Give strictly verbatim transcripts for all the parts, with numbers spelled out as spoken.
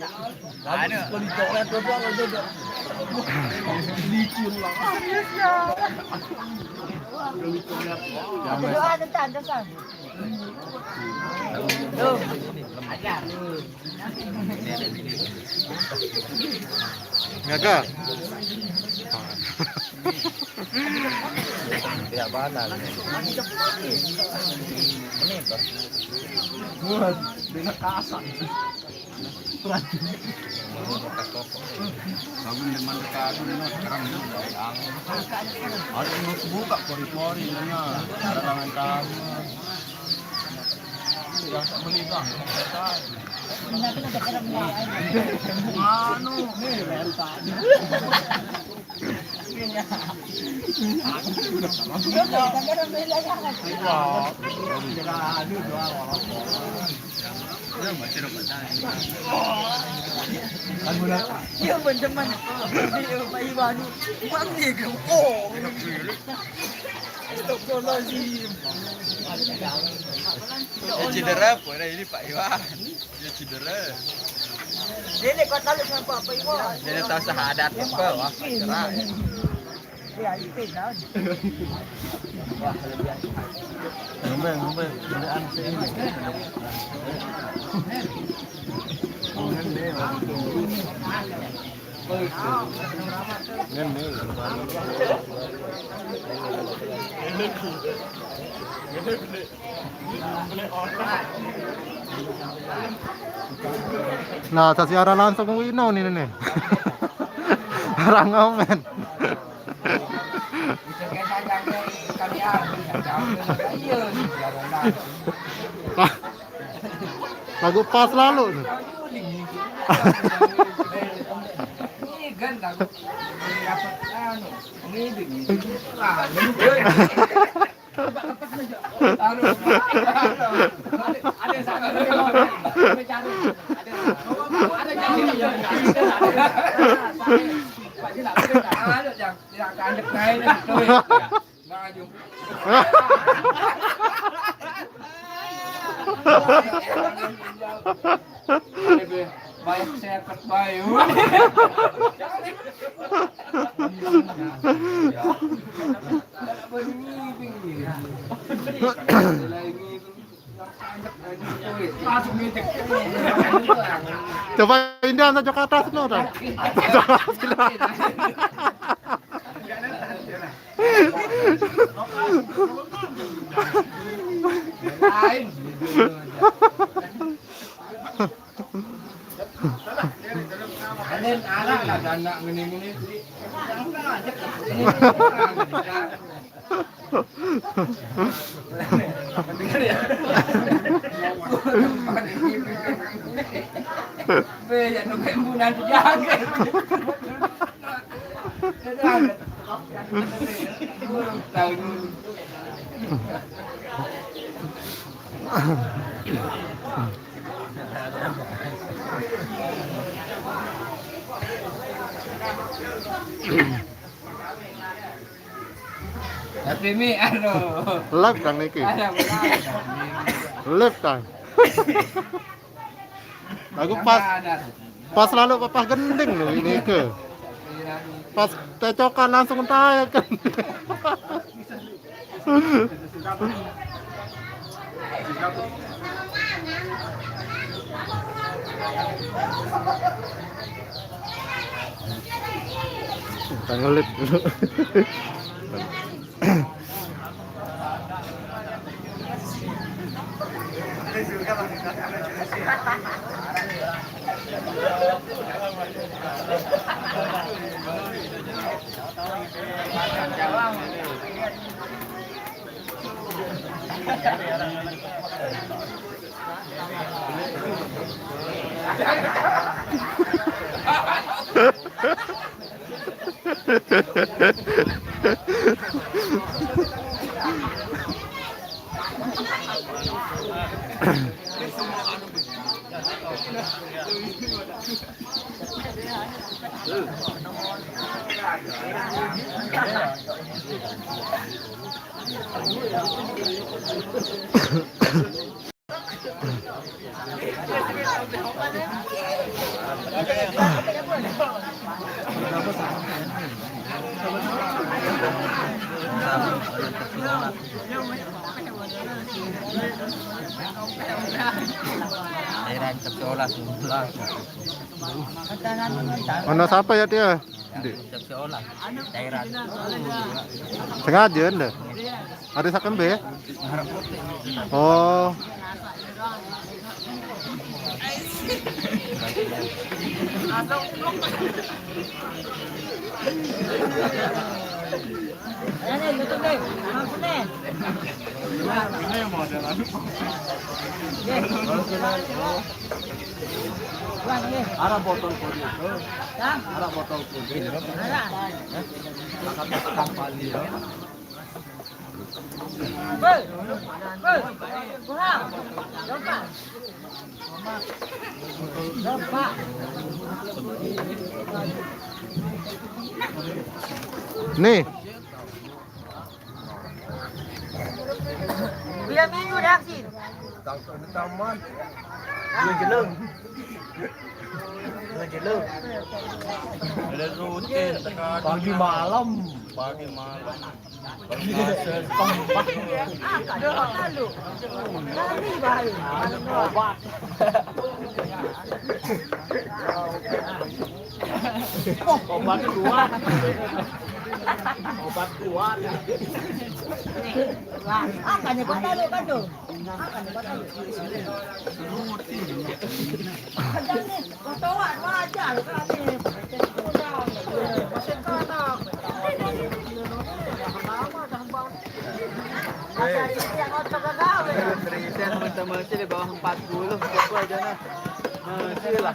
Anu. Kalau dicoret tuh, tuh, tuh, tuh. Licin lah. Ada doa tuh, Tan, tuh, Tan. Tuh. Ajar. Enggak, Kak. Tidak banal. Ini, Bos. Buat, dia kasar. Aku di mana kagum, ini sekarang ini udah yang. Ada yang mau buka pori-pori, ini ada tangan kamu. Tidak beli, Bang. Anu, nih, rental. Iya, teman. Iya, Pak Iwan. Uang nih, oh. Astagfirullahaladzim. Ya, cedera apa ini, Pak Iwan? Ya, cedera. Dia ni kau tahu siapa, Pak Iwan? Dia tahu syahadat apa, wah, cedera. Ngombe, ngombe, berikan sini. Ngombe. Ngombe. Nah, sasiaran langsung wino nih, nih. Orang ngomen. Lagu pas lalu nih. Banyak seket bae. Coba Indah, saja ke atas, no, dah. Lain. Ada anak lah, anak ngene-ngene. Be, ya, nunggu embunan dijaga. Tapi mi, aduh. Live kan niki? Ada, ada. Live kan? Aku pas, pas lalu papah gending loh ini ke. Pas tecokan langsung taek kan. Kita ngelit dulu. Cairan kepala sebelah. Mana siapa ya dia? Di. Siap seolah. Cairan. Sengaja anda? Ada sakembe? Merah putih. Oh. Arah botol kopi itu. Arah botol kopi. Makan tampali ya. Nih. Bila minggu dah sih. Tamat. Dia jeleng. Dia jeleng. Ada rutin. Pagi malam. Pagi malam. Obat kuat. Obat kuat. Wah, ah, kan dia kata lu kan tu. Seriusan, teman-teman sih di bawah empat puluh, cukup aja nah. Masih lah.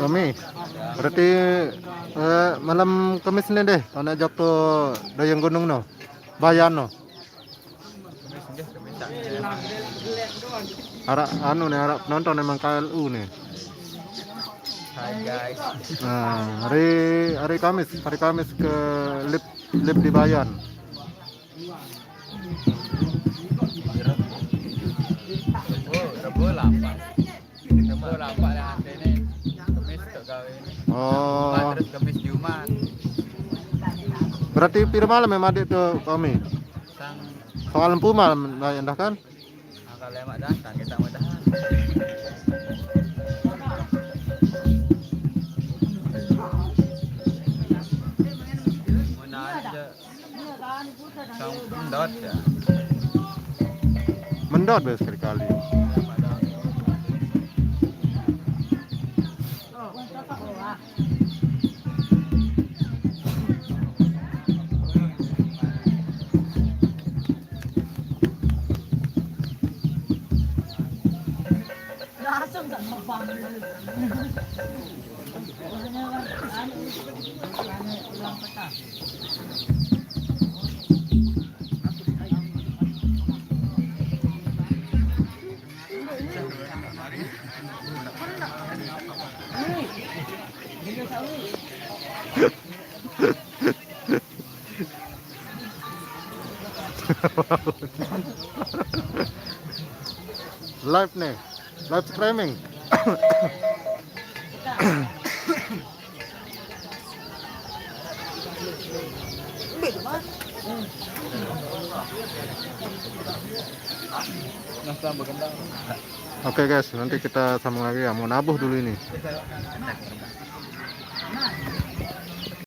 Kami, berarti, eh, malam Kamis ni deh, anak Joko Dayang Gunung no, Bayan no. Arak anu nih, arak penonton emang K L U nih. Hai guys. Nah, hari, hari Kamis, hari Kamis ke live, live di Bayan. Oh, Rebo lapar. Rebo lapar lah hati ni. Kemis tak gawe ni. Oh. Terus kemis di rumah. Berarti pira malam ya madik tu kami? Sang soal empu malam lah endah kan? Nah, kalau emak datang kita mudahan. Mendot ya. Mendot be sekali-kali. Langsung tak mau bangun. Live nih, live streaming. Oke guys, nanti kita sambung lagi ya. Mau nabuh dulu ini.